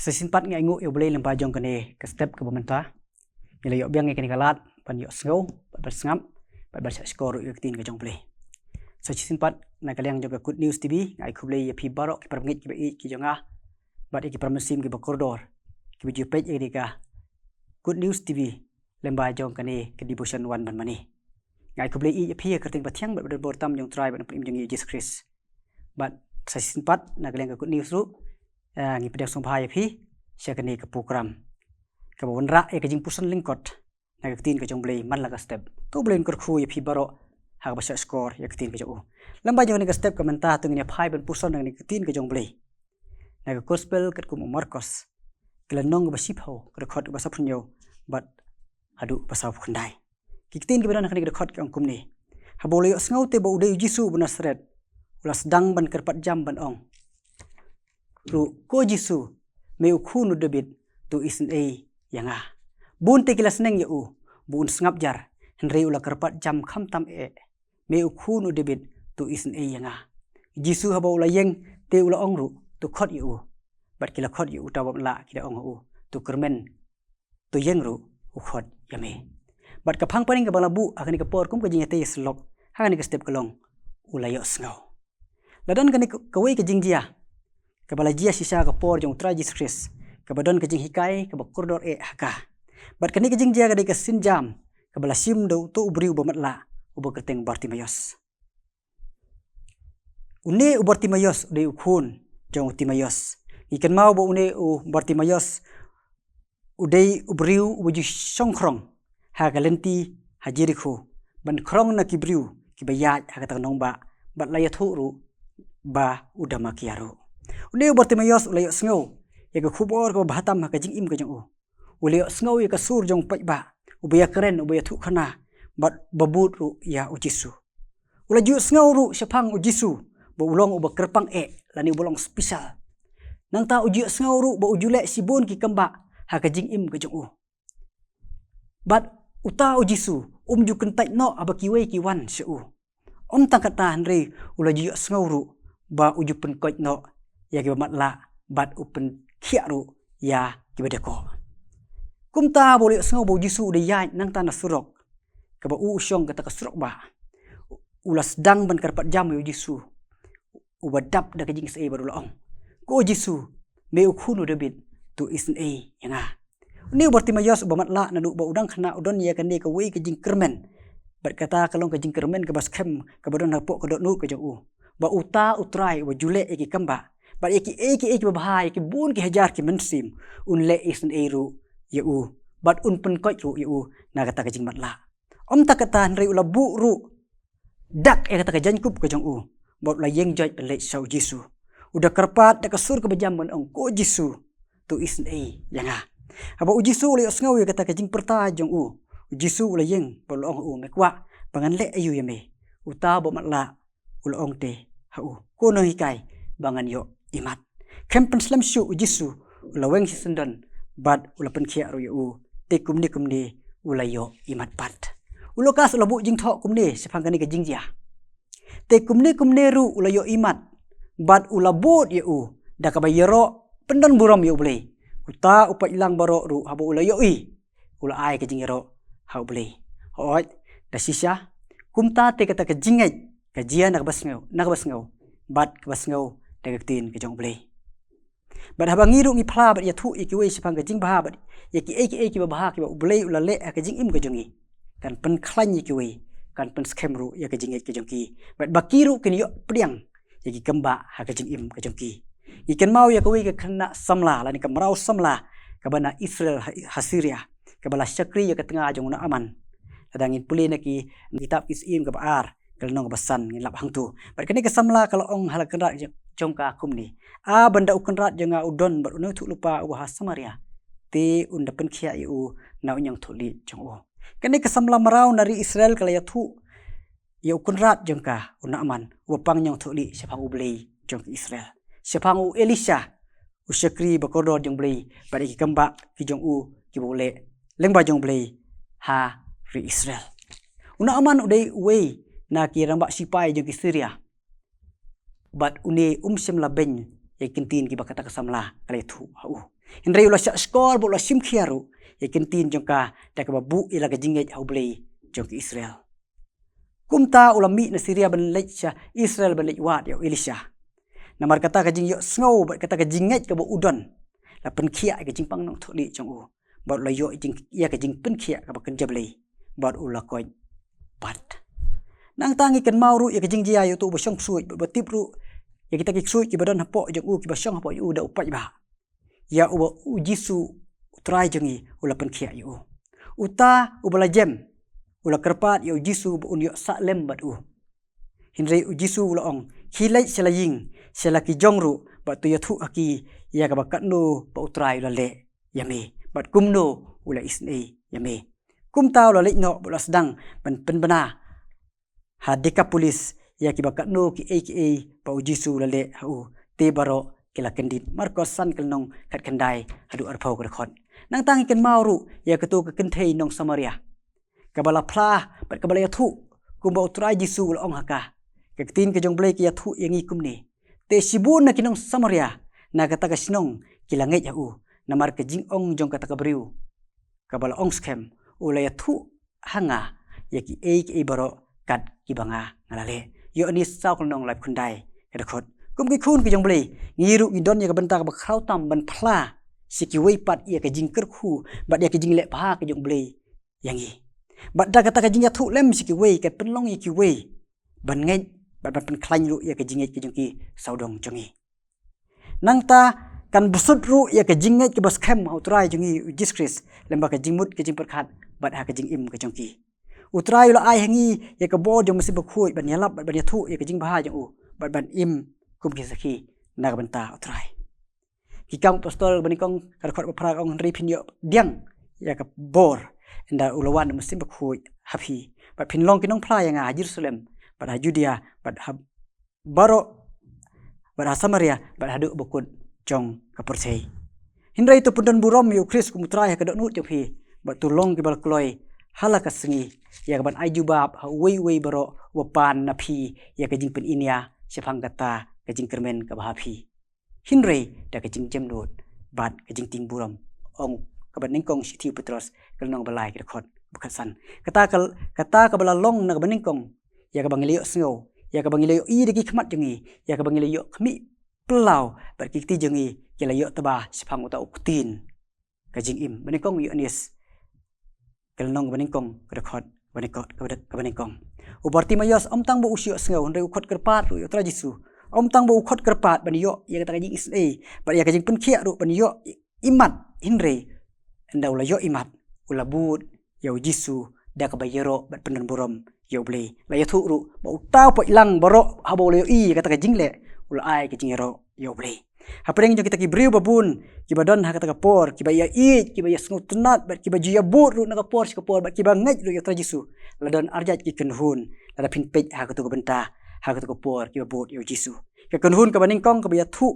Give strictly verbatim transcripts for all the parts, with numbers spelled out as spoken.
Sa shisien pat nga ainguh ïa U Blei lyngba jong kane ka step kaba mynta. Ngi la ïoh biang ïa kane ka lad ban ïohsngew, ban, ban sngap, ban, ban shahshkor ïa ka ktien ka jong U Blei. Sa shisien pat na ka liang jong ka Good News T V, nga ai khublei ïa phi baroh ki parangeit kiba ïeit ki jong nga bad ïa ki parabangeit kiba kordor kiba ju peit ïa kane ka Good News T V lyngba jong kane ka devotion Wan Ban Mane. Nga ai khublei ïa phi ha ka kyrteng bathiang bad badonbor tam jong U Trai bad Nongpynim jong ngi Jisu Khrist. Bad sa shisien pat na ka liang ka Good News ruh, eh, ngi pdiang sngewbha ïa phi sha kane ka program kaba wanrah ïa ka jingpuson lyngkot na ka ktien ka jong U Blei man la ka step. To U Blei un kyrkhu ïa phi baroh ha kaba shahshkor ïa ka ktien ka jong u. Lyngba jong kane ka step ka mynta to ngin ïa phai ban puson ïa kane ka ktien ka jong U Blei na ka Gospel katkum u Markos, ka lynnong kaba shiphew, ka dkhot kaba saphew hynñiew bad haduh ba saphew khyndai. Ki ktien kiba don ha kane ka dkhot ki ong kumne: Haba u la ïohsngew te ba u dei u Jisu uba Nasaret, u la sdang ban kyrpad jam ban ong ruh, "Ko Jisu, me u khun u Dabid, to isynei ïa nga." Bun te ki la sneng ïa u ba un sngap jar, hynrei u la kyrpad jam khamtam eh, "Me u khun u Dabid, to isynei ïa nga." Jisu haba u la ïeng te u la ong ruh, "To khot ïa u." Bad ki la khot ïa uta u bym lah, ki da ong ha u, "To kyrmen, to ïeng ruh u khot ïa me." Bad ka phang pdeng kaba la buh ha kane ka por kum ka jingïatei syllok ha kane ka step ka long, u la ïohsngew. La don kane ka, kawei ka jingjia kaba la jia shisha ka por jong U Trai Jisu Khrist, kaba don ka jinghikai kaba kordor eh ha ka. Bad kane ka jingjia ka dei ka sienjam kaba la shim da uto u briew ba matlah uba kyrteng Bartimaios. Une u Bartimaios u dei u khun jong u Timaios. Ngi kynmaw ba une u Bartimaios u dei u briew uba ju shongkhrong ha ka lynti ha Jerikho ban khrong na ki briew kiba ïaid ha kata ka nongbah, bad la ïathuh ruh ba u dama kiar ruh. Une u Bartimaios u la ïohsngew ïa ka khubor kaba bha tam ha ka jingim ka jong u. U la ïohsngew ïa ka sur jong u paidbah uba ïakren, uba ïathuh khana bad ba bud ruh ïa u Jisu. U la ju ïohsngew ruh shaphang u Jisu ba u long uba kyrpang eh lane uba long special. Nangta u ju ïohsngew ruh ba u ju leh shibun ki kambah ha ka jingim ka jong u. Bad uta u Jisu um ju kyntait noh haba kiwei ki wan sha u. Ym tang kata hynrei u la ju ïohsngew ruh ba u ju pynkoit noh ïa kiba matlah bad u pynkhiah ruh ïa kiba dei koh. Kumta ba u la ïohsngew ba u Jisu u da ïaid nangta na surok kaba u u shong, kata ka surok bah, u la sdang ban kyrpad jam ïa u Jisu uba dap da ka jingsngewsih bad u la ong, "Ko Jisu, me u khun u Dabid, to isynei ïa nga." Une u Bartimaios uba matlah naduh ba u dang khynnah u don ïa kane kawei ka jingkyrmen. Bad kata ka long ka jingkyrmen kaba skhem kaba don hapoh ka dohnud ka jong u, ba uta u Trai uba ju leh ïa ki kambah bad ïa kiei kiei kiba bha, ïa ki bun ki hajar ki mynsiem, un leh isynei ruh ïa u bad un pynkoit ruh ïa u na kata ka jingmatlah. Ym tang kata hynrei u la buh ruh dak ïa kata ka jaiñkup ka jong u bad u la ïeng joit ban leit sha u Jisu. U da kyrpad da ka sur kaba jam ban ong, "Ko Jisu, to isynei ïa nga." Haba u Jisu u la ïohsngew ïa kata ka jingpyrta jong u, u Jisu u la ïeng bad u la ong ha u, "Me kwah ba ngan leh aïu ïa me?" Uta uba matlah u la ong te ha u, "Ko nonghikai, ba ngan ïoh imat." Khlem pynslem shuh u Jisu u la weng shisyndon bad u la pynkhiah ruh ïa u, te kumne kumne u la ïoh imat pat. U Lukas u la buh jingthoh kumne shaphang kane ka jingjia: Te kumne kumne ruh u la ïoh imat bad u la bud ïa u da kaba ïaroh pyndonburom ïa U Blei. Uta u paidlang baroh ruh haba u la ïohi u la ai ka jingïaroh ha U Blei. Hooid, da shisha kumta te kata ka jingngeit ka jia na kaba sngew, na kaba sngew bad kaba sngew da ka ktien ka jong U Blei. Bad haba ngi ruh ngi phla bad ïathuh ïa kiwei shaphang ka jingbha bad ïa kiei kiei kiba bha kiba U Blei u la leh ha ka jingim ka jong ngi, kan pynkhlaiñ ïa kiwei, kan pynskhem ruh ïa ka jingngeit ka jong ki, bad ba ki ruh kin ïoh pdiang ïa ki kambah ha ka jingim ka jong ki. Ngi kynmaw ïa kawei ka khynnah samla lane ka mraw samla kaba na Israel ha, ha Syria, kaba la shakri ïa ka tnga jong u Naaman. Lada ngin pule na ki, kitab Ki Syiem kaba ar, ka lynnong kaba san, ngin lap hangto. Bad kane ka samla ka la ong ha la kynrad jong ka kumne: "A ban da u kynrad jong nga u don bad u nongïathuh lypa uba ha Samaria, te un da pynkhiah ïa u na u ñiangthohlieh jong u." Kane ka samla mraw na ri Israel ka la ïathuh ïa u kynrad jong ka u Naaman, uba pang ñiangthohlieh shaphang U Blei jong ki Israel, shaphang u Elisha, u shakri ba kordor jong U Blei, bad ïa ki kambah ki jong u kiba u leh lyngba jong U Blei ha ri Israel. U Naaman u dei uwei na ki rangbah shipai jong ki Syria, bad une um shym la beiñ ïa ki ktien kiba kata ka samla ka la ïathuh ha u. Hynrei u la shah shkor bad u la shim khia ruh ïa ki ktien jong ka da kaba buh ïa la ka jingngeit ha U Blei jong ki Israel. Kumta u la mih na Syria ban leit sha Israel ban leit wad ïa u Elisha. Namar kata ka jingïohsngew bad kata ka jingngeit kaba u don la pynkhiah ïa ka jingpang nongthohlieh jong u, bad u la ïoh ïa ka jingpynkhiah kaba kynja Blei, bad u la koit pat. Nangta ngi kynmaw ruh ïa ka jingjia ïa uto uba shong ksuid bad uba tip ruh ïa kita ki ksuid kiba don hapoh jong u, kiba shong hapoh jong u da u paidbah. Ïa uba U Jisu U Trai jong ngi u la pynkhiah ïa u. Uta uba la jem u la kyrpad ïa U Jisu ba un ïoh sah lem bad u. Hynrei U Jisu u la ong, khie leit sha la ïing, sha la ki jong ruh, bad to ïathuh ha ki ïa kaba katno ba U Trai u la leh ïa me, bad kumno u la isynei ïa me. Kumta u la leit noh bad u la sdang ban pynbna ha Dekapolis ïa kiba katno kiei kiei ba U Jisu u la leh ha u. Te baroh ki la kyndit. Markos san, ka lynnong khatkhyndai haduh arphew ka dkhot. Nangta ngi kynmaw ruh ïa kato ka kynthei nong Samaria kaba la phla bad kaba la ïathuh kumba U Trai Jisu u la ong ha ka. Ka ktien ka jong U Blei ka ïathuh ïa ngi kumne: Te shibun na ki nong Samaria na kata ka shnong ki la ngeit ha u, namar ka jingong jong kata ka briew kaba la ong skhem, u la ïathuh ha nga ïa kiei kiei baroh kat kiba nga nga la leh. Ïoannis saw, ka lynnong laiphew khyndai ka dkhot. Kum ki khun ki jong U Blei, ngi ruh ngi don ïa ka bynta kaba khraw tam ban phla sha kiwei pat ïa ka jingkyrkhu bad ïa ka jingleh bha ka jong U Blei ïa ngi. Bad da kata ka jingïathuh lem sha kiwei, ka pynlong ïa kiwei ban ngeit bad ban pynkhlaiñ ruh ïa ka jingngeit ka jong ki sawdong jong ngi. Nangta kan bsut ruh ïa ka jingngeit kaba skhem ha U Trai jong ngi U Jisu Khrist, lem bad ka jingmut ka jingpyrkhat bad ha ka jingim ka jong ki. U Trai u la ai ha ngi ïa ka bor jong u Mynsiem Bakhuid ban ïalap bad ban ïathuh ïa ka jingbha jong u, bad ban im kum ki sakhi na ka bynta U Trai. Ki Kam Apostol banyngkong ka dkhot ba phra ka ong: Hynrei phin ïoh pdiang ïa ka bor ynda u la wan u Mynsiem Bakhuid ha phi, bad phin long ki nongphla ïa nga ha Jerusalem, bad ha Judia, bad ha baroh, bad ha Samaria, bad haduh bakut jong ka pyrthei. Hynrei to pyndon burom ïa U Khrist kum U Trai ha ka dohnud jong phi, bad to long kiba la kloi ha la ka sngi ïa kaban ai jubab ha uwei uwei baroh uba pan na phi ïa ka jingpyniñia shaphang kata ka jingkyrmen kaba ha phi. Hynrei da ka jingjemnud bad ka jingtieng burom, ong kaba nyngkong Shithi u Petros, ka lynnong ba lai ka dkhot ba khatsan. Kata ka, kata kaba la long na kaba nyngkong ïa kaba ngi la ïohsngew, ïa kaba ngi la ïohi da ki khmat jong ngi, ïa kaba ngi la ïoh khmih pynlaw bad ki kti jong ngi ki la ïoh tba shaphang uta u Ktien ka jingim. Banyngkong Ïoannis, ka lynnong banyngkong ka dkhot banyngkong, ka banyngkong. U Bartimaios ym tang ba u shu ïohsngew hynrei u khot kyrpad ruh ïa U Trai Jisu. Ym tang ba u khot kyrpad ban ïoh ïa kata ka jingisynei bad ïa ka jingpynkhiah ruh ban ïoh imat, hynrei ynda u la ïoh imat u la bud ïa U Jisu da kaba ïaroh bad pyndon burom ïa U Blei. La ïathuh ruh ba uta u paidlang baroh haba u la ïohi ïa kata ka jingleh u la ai ka jingïaroh ïa U Blei. Hapdeng jong kita ki briew babun kiba don ha kata ka por, kiba ïaieit, kiba ïasngewtynnat bad kiba ju ïabud ruh na ka por sha ka por bad kiba ngeit ruh ïa U Trai Jisu, la don arjait ki kynhun lada phin peit ha kato ka bynta, ha kato ka por kiba bud ïa U Jisu. Ka kynhun kaba nyngkong kaba ïathuh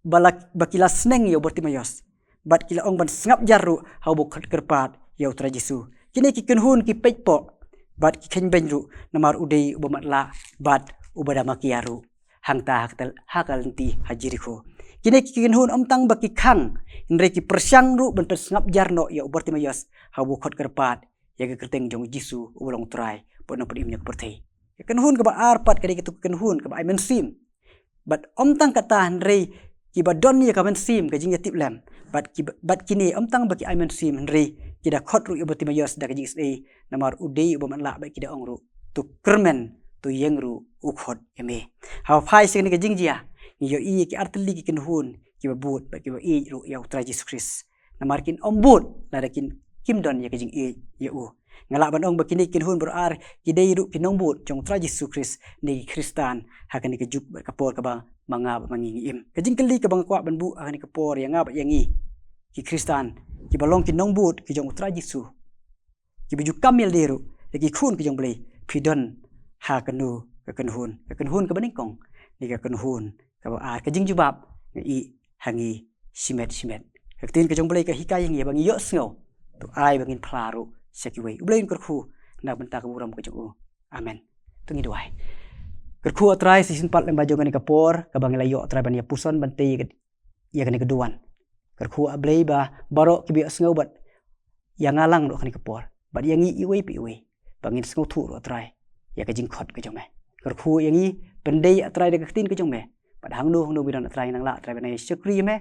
ba la, ba ki la sneng ïa u Bartimaios bad ki la ong ban sngap jar ruh ha uba u khot kyrpad ïa U Trai Jisu. Kine ki kynhun ki peit poh bad ki kheiñ beiñ ruh namar u dei uba matlah bad uba da makia ruh hangta ha ka, ha ka lynti ha Jerikho. Kine ki kynhun ym tang ba ki khang hynrei ki pyrshang ruh ban pynsngap jar noh ïa u Bartimaios ha uba u khot kyrpad ïa ka kyrteng jong U Jisu uba long U Trai bad u Nongpynim ïa ka pyrthei. Ka kynhun kaba ar pat ka dei kato ka kynhun kaba ai mynsiem. Bad ym tang kata hynrei kiba don ïa ka mynsiem ka jingïatiplem. Bad ki, bad kine ym tang ba ki ai mynsiem hynrei ki da khot ruh ïa u Bartimaios da ka jingisynei namar u dei uba matlah bad ki da ong ruh, to kyrmen, to ïeng ruh, u khot ïa me. Haba phai sha kane ka jingjia ngi ïohi ïa ki artylli ki kynhun kiba bud bad kiba ïeit ruh ïa U Trai Jisu Khrist. Namar kin ym bud lada kin, kim don ïa ka jingïeit ïa u. Nga lah ban ong ba kine ki kynhun baroh ar ki dei ruh ki nongbud jong U Trai Jisu Khrist ne ki Khristan ha kane ka juk bad ka por kaba ma nga bad ma ngi ngi im. Ka jingkylli kaba nga kwah ban buh ha kane ka por ïa nga bad ïa ngi ki Khristan kiba long ki nongbud ki jong U Trai Jisu, kiba ju kam ïalade ruh ïa ki khun ki jong U Blei, phi don ha kano ka kynhun? Ka kynhun kaba nyngkong ne ka kynhun kaba ar? Ka jingjubab nga ïohi ha ngi shimet shimet. Ka ktien ka jong U Blei ka hikai ïa ngi ba ngi ïohsngew, to ai ba ngin phla ruh sha kiwei. U Blei un kyrkhu na ka bynta ka burom ka jong u. Amen. To ngin duwai. Kyrkhu A Trai, sa shisien pat lyngba jong kane ka por kaba ngi la ïoh A Trai ban ïa puson ban tei ïa kane ka duwan. Kyrkhu A Blei ba baroh kiba ïohsngew bad ïa nga lang ruh kane ka por, bad ïa ngi iwei pa iwei, ba ngin sngewthuh ruh A Trai ïa ka jingkhot ka jong me. Kyrkhu ïa ngi pyndei A Trai da ka ktien ka jong me, bad hangno hangno ngi don A Trai nang lah A Trai ban ïa shakri ïa me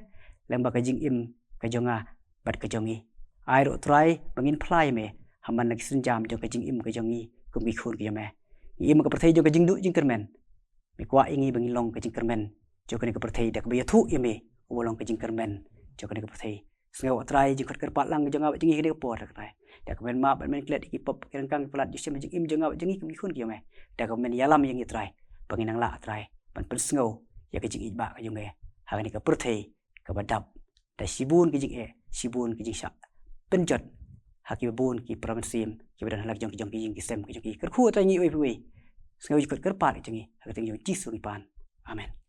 lyngba ka jingim ka jong nga bad ka jong ngi. Ai ruh A Trai ba ngin phla ïa me ha man la ki sienjam jong ka jingim ka jong ngi kum ki khun ka jong me. Ngi im ha ka pyrthei jong ka jingduh jingkyrmen. Me kwah ïa ngi ba ngin long ka jingkyrmen jong kane ka pyrthei da kaba ïathuh ïa me uba long ka jingkyrmen jong kane ka pyrthei. Sngew A Trai jingkhot kyrpad lang jong nga bad jong ngi kane ka por A Trai, da kaba men map bad men klet ïa ki pop ki ryngkang ki palat jong ka jingim jong nga bad jong ngi kum ki khun ki jong me. Da kaba men ïalam ïa ngi A Trai ba ngin nang lah A Trai ban pynsngew ïa ka jingïeit ba ka jong me ha kane ka pyrthei kaba dap da shibun ki jingeh, shibun ki jingshah pynjot ha kiba bun ki para mynsiem kiba don ha la ki jong ki jong ki ïing ki sem ki jong ki. Kyrkhu A Trai ngi iwei pa iwei, sngew jingkhot kyrpad ka jong ngi ha ka kyrteng jong U Jisu ngi pan. Amen.